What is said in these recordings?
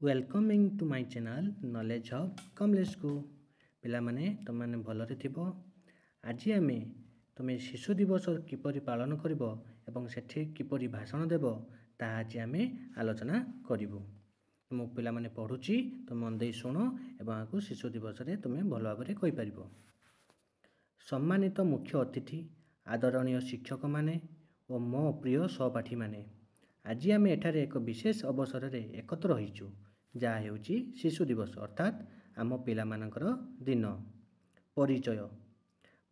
Welcoming to my channel Knowledge Hub କମଲେଶକୁ। ପିଲାମାନେ, ତୁମେମାନେ ଭଲରେ ଥିବ। ଆଜି ଆମେ ତୁମେ ଶିଶୁ ଦିବସ କିପରି ପାଳନ କରିବ ଏବଂ ସେଠି କିପରି ଭାଷଣ ଦେବ, ତାହା ଆଜି ଆମେ ଆଲୋଚନା କରିବୁ। ମୁଁ ପିଲାମାନେ ପଢ଼ୁଛି, ତୁମେ ମନ ଦେଇ ଶୁଣ ଏବଂ ଏହାକୁ ଶିଶୁ ଦିବସରେ ତୁମେ ଭଲ ଭାବରେ କହିପାରିବ। ସମ୍ମାନିତ ମୁଖ୍ୟ ଅତିଥି, ଆଦରଣୀୟ ଶିକ୍ଷକମାନେ ଓ ମୋ ପ୍ରିୟ ସହପାଠୀମାନେ, ଆଜି ଆମେ ଏଠାରେ ଏକ ବିଶେଷ ଅବସରରେ ଏକତ୍ର ହୋଇଛୁ, ଯାହା ହେଉଛି ଶିଶୁ ଦିବସ, ଅର୍ଥାତ୍ ଆମ ପିଲାମାନଙ୍କର ଦିନ। ପରିଚୟ।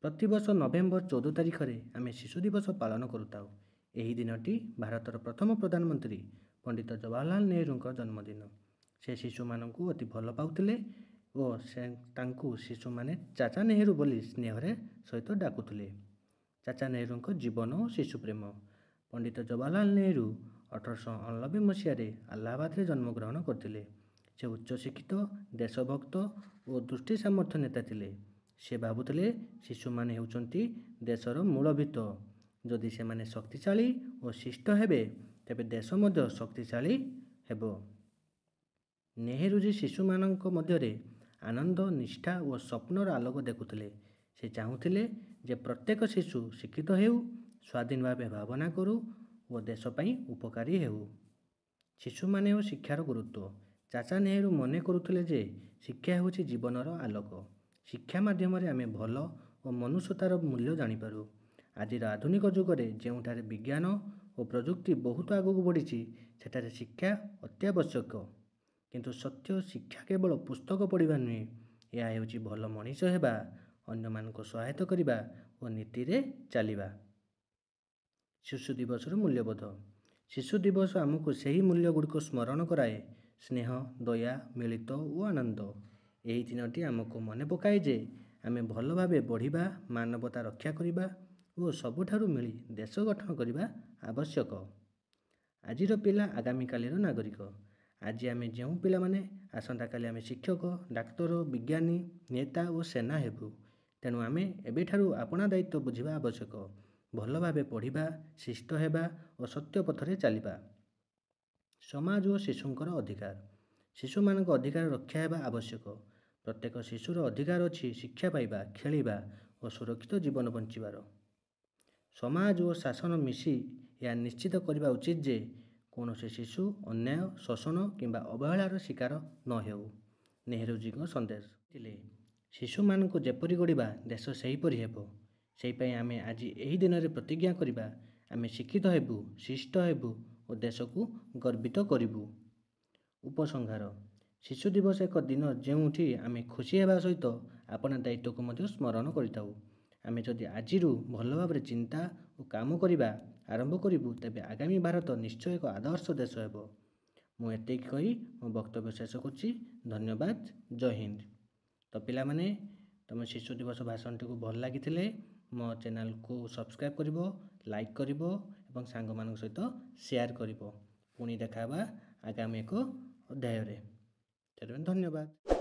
ପ୍ରତିବର୍ଷ ନଭେମ୍ବର 14 ତାରିଖରେ ଆମେ ଶିଶୁ ଦିବସ ପାଳନ କରୁଥାଉ। ଏହି ଦିନଟି ଭାରତର ପ୍ରଥମ ପ୍ରଧାନମନ୍ତ୍ରୀ ପଣ୍ଡିତ ଜବାହରଲାଲ ନେହେରୁଙ୍କ ଜନ୍ମଦିନ। ସେ ଶିଶୁମାନଙ୍କୁ ଅତି ଭଲ ପାଉଥିଲେ ଓ ସେ ତାଙ୍କୁ ଶିଶୁମାନେ ଚାଚା ନେହେରୁ ବୋଲି ସ୍ନେହରେ ସହିତ ଡାକୁଥିଲେ। ଚାଚା ନେହେରୁଙ୍କ ଜୀବନ ଓ ଶିଶୁ ପ୍ରେମ। ପଣ୍ଡିତ ଜବାହରଲାଲ ନେହେରୁ 1889 ମସିହାରେ ଆହ୍ଲାବାଦରେ ଜନ୍ମଗ୍ରହଣ କରିଥିଲେ। ସେ ଉଚ୍ଚଶିକ୍ଷିତ, ଦେଶଭକ୍ତ ଓ ଦୃଷ୍ଟି ସାମର୍ଥ୍ୟ ନେତା ଥିଲେ। ସେ ଭାବୁଥିଲେ ଶିଶୁମାନେ ହେଉଛନ୍ତି ଦେଶର ମୂଳ ଭିତ୍ତ। ଯଦି ସେମାନେ ଶକ୍ତିଶାଳୀ ଓ ଶିଷ୍ଟ ହେବେ, ତେବେ ଦେଶ ମଧ୍ୟ ଶକ୍ତିଶାଳୀ ହେବ। ନେହେରୁଜୀ ଶିଶୁମାନଙ୍କ ମଧ୍ୟରେ ଆନନ୍ଦ, ନିଷ୍ଠା ଓ ସ୍ୱପ୍ନର ଆଲୋକ ଦେଖୁଥିଲେ। ସେ ଚାହୁଁଥିଲେ ଯେ ପ୍ରତ୍ୟେକ ଶିଶୁ ଶିକ୍ଷିତ ହେଉ, ସ୍ୱାଧୀନ ଭାବେ ଭାବନା କରୁ ଓ ଦେଶ ପାଇଁ ଉପକାରୀ ହେଉ। ଶିଶୁମାନେ ଓ ଶିକ୍ଷାର ଗୁରୁତ୍ୱ। ଚାଚା ନେହେରୁ ମନେ କରୁଥିଲେ ଯେ ଶିକ୍ଷା ହେଉଛି ଜୀବନର ଆଲୋକ। ଶିକ୍ଷା ମାଧ୍ୟମରେ ଆମେ ଭଲ ଓ ମନୁଷ୍ୟତାର ମୂଲ୍ୟ ଜାଣିପାରୁ। ଆଜିର ଆଧୁନିକ ଯୁଗରେ ଯେଉଁଠାରେ ବିଜ୍ଞାନ ଓ ପ୍ରଯୁକ୍ତି ବହୁତ ଆଗକୁ ବଢ଼ିଛି, ସେଠାରେ ଶିକ୍ଷା ଅତ୍ୟାବଶ୍ୟକ। କିନ୍ତୁ ସତ୍ୟ ଶିକ୍ଷା କେବଳ ପୁସ୍ତକ ପଢ଼ିବା ନୁହେଁ, ଏହା ହେଉଛି ଭଲ ମଣିଷ ହେବା, ଅନ୍ୟମାନଙ୍କୁ ସହାୟତା କରିବା ଓ ନୀତିରେ ଚାଲିବା। ଶିଶୁ ଦିବସର ମୂଲ୍ୟବୋଧ। ଶିଶୁ ଦିବସ ଆମକୁ ସେହି ମୂଲ୍ୟ ଗୁଡ଼ିକୁ ସ୍ମରଣ କରାଏ: ସ୍ନେହ, ଦୟା, ମିଳିତ ଓ ଆନନ୍ଦ। ଏହି ଦିନଟି ଆମକୁ ମନେ ପକାଏ ଯେ ଆମେ ଭଲ ଭାବେ ବଢ଼ିବା, ମାନବତା ରକ୍ଷା କରିବା ଓ ସବୁଠାରୁ ମିଳି ଦେଶ ଗଠନ କରିବା ଆବଶ୍ୟକ। ଆଜିର ପିଲା ଆଗାମୀ କାଲିର ନାଗରିକ। ଆଜି ଆମେ ଯେଉଁ ପିଲାମାନେ, ଆସନ୍ତାକାଲି ଆମେ ଶିକ୍ଷକ, ଡାକ୍ତର, ବିଜ୍ଞାନୀ, ନେତା ଓ ସେନା ହେବୁ। ତେଣୁ ଆମେ ଏବେଠାରୁ ଆପଣା ଦାୟିତ୍ୱ ବୁଝିବା ଆବଶ୍ୟକ। ଭଲ ଭାବେ ପଢ଼ିବା, ଶିଷ୍ଟ ହେବା ଓ ସତ୍ୟ ପଥରେ ଚାଲିବା। ସମାଜ ଓ ଶିଶୁଙ୍କର ଅଧିକାର। ଶିଶୁମାନଙ୍କ ଅଧିକାର ରକ୍ଷା ହେବା ଆବଶ୍ୟକ। ପ୍ରତ୍ୟେକ ଶିଶୁର ଅଧିକାର ଅଛି ଶିକ୍ଷା ପାଇବା, ଖେଳିବା ଓ ସୁରକ୍ଷିତ ଜୀବନ ବଞ୍ଚିବାର। ସମାଜ ଓ ଶାସନ ମିଶି ଏହା ନିଶ୍ଚିତ କରିବା ଉଚିତ ଯେ କୌଣସି ଶିଶୁ ଅନ୍ୟାୟ, ଶୋଷଣ କିମ୍ବା ଅବହେଳାର ଶିକାର ନ ହେଉ। ନେହେରୁଜୀଙ୍କ ସନ୍ଦେଶ ଥିଲେ, ଶିଶୁମାନଙ୍କୁ ଯେପରି ଗଢ଼ିବା, ଦେଶ ସେହିପରି ହେବ। ସେଇପାଇଁ ଆମେ ଆଜି ଏହି ଦିନରେ ପ୍ରତିଜ୍ଞା କରିବା, ଆମେ ଶିକ୍ଷିତ ହେବୁ, ଶିଷ୍ଟ ହେବୁ ଓ ଦେଶକୁ ଗର୍ବିତ କରିବୁ। ଉପସଂହାର। ଶିଶୁ ଦିବସ ଏକ ଦିନ ଯେଉଁଠି ଆମେ ଖୁସି ହେବା ସହିତ ଆପଣା ଦାୟିତ୍ୱକୁ ମଧ୍ୟ ସ୍ମରଣ କରିଥାଉ। ଆମେ ଯଦି ଆଜିରୁ ଭଲ ଭାବରେ ଚିନ୍ତା ଓ କାମ କରିବା ଆରମ୍ଭ କରିବୁ, ତେବେ ଆଗାମୀ ଭାରତ ନିଶ୍ଚୟ ଏକ ଆଦର୍ଶ ଦେଶ ହେବ। ମୁଁ ଏତିକି କହି ମୋ ବକ୍ତବ୍ୟ ଶେଷ କରୁଛି। ଧନ୍ୟବାଦ। ଜୟ ହିନ୍ଦ। ତ ପିଲାମାନେ, ତୁମ ଶିଶୁ ଦିବସ ଭାଷଣଟିକୁ ଭଲ ଲାଗିଥିଲେ ମୋ ଚ୍ୟାନେଲକୁ ସବସ୍କ୍ରାଇବ୍ କରିବ, ଲାଇକ୍ କରିବ ଏବଂ ସାଙ୍ଗମାନଙ୍କ ସହିତ ସେୟାର କରିବ। ପୁଣି ଦେଖା ହେବା ଆଗାମୀ ଏକ ଅଧ୍ୟାୟରେ। ଧନ୍ୟବାଦ।